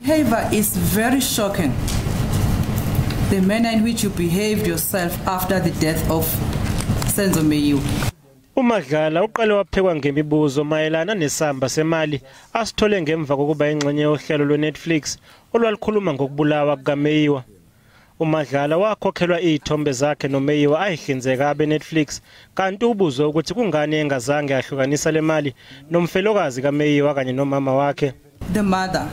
Behavior is very shocking. The manner in which you behaved yourself after the death of Senzo Meyiwa. UMadlala uqale waphekwa ngemibuzo mayelana nesamba semali asithole ngemva kokuba ingxenye yohlelo lweNetflix olwalukhuluma ngokubulawa kukaMeyiwa. UMadlala wakhokhelwa izithombe zakhe noMeyiwa ayihlinzeka abeNetflix, kanti ubuzwe ukuthi kungani engazange ahlukanisa le mali nomfelokazi kaMeyiwa kanye nomama wakhe. The mother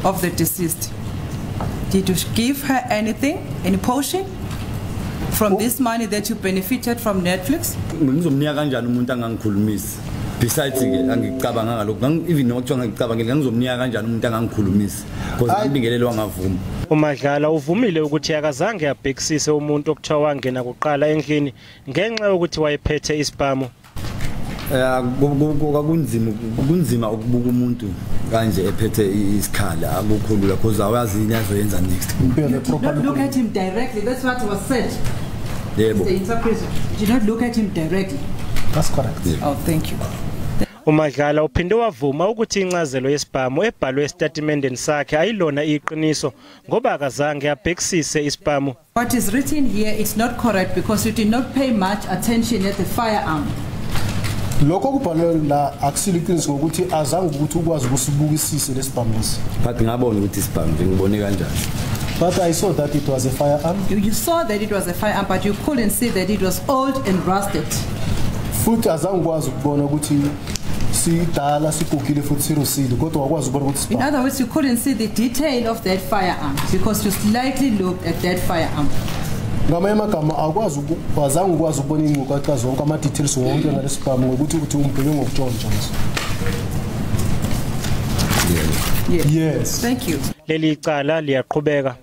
of the deceased, did you give her anything, any portion from this money that you benefited from Netflix? Ngizomnika kanjani umuntu angangikhulumisi? Besides ke angicabanga ngalokho, even noma kuthiwa ngicabangile, ngizomnika kanjani umuntu angangikhulumisi? Because ngibingelele wangavuma. UMadlala uvumile ukuthi akazange abhekisise umuntu okuthiwa wangena kuqala endlini ngenxa yokuthi wayephethe isibhamu. Kunzima, kunzima ukubuka umuntu kanje ephethe isikhala, akukho lula because awazi yini azoyenza next. You did not look at him directly. That's what was said. Yebo. The interpreter. You did not look at him directly. That's correct. Yeah. Oh, thank you. UMadlala uphinde wavuma ukuthi incazelo yesibhamu ebhalwe esitatimendeni sakhe ayilona iqiniso ngoba akazange abhekisise isibhamu. What is written here is not correct because you did not pay much attention at the firearm. Lokho kubhalwe la akusilo iqiniso ngokuthi azange ukuthi ukwazi ukusibukisise lesibhamu lesi. But ngabona ukuthi isibhamu nje, ngibone kanjani? But I saw that it was a firearm. You saw that it was a firearm, but you couldn't see that it was old and rusted. Futhi azange ukwazi ukubona ukuthi sidala, sigugile futhi sirusile, kodwa wakwazi ukubona ukuthi In sibhamu. Other words, you couldn't see the detail of that firearm because you slightly looked at that firearm. Ngamanye amagama azange ukwazi ukubona iy'ngcukacha zonke, ama-details wonke ngalesibhamu ngokuthi uthi umbheke ngokutshontsha nje. Yes. Yes. Thank you. Leli cala liyaqhubeka.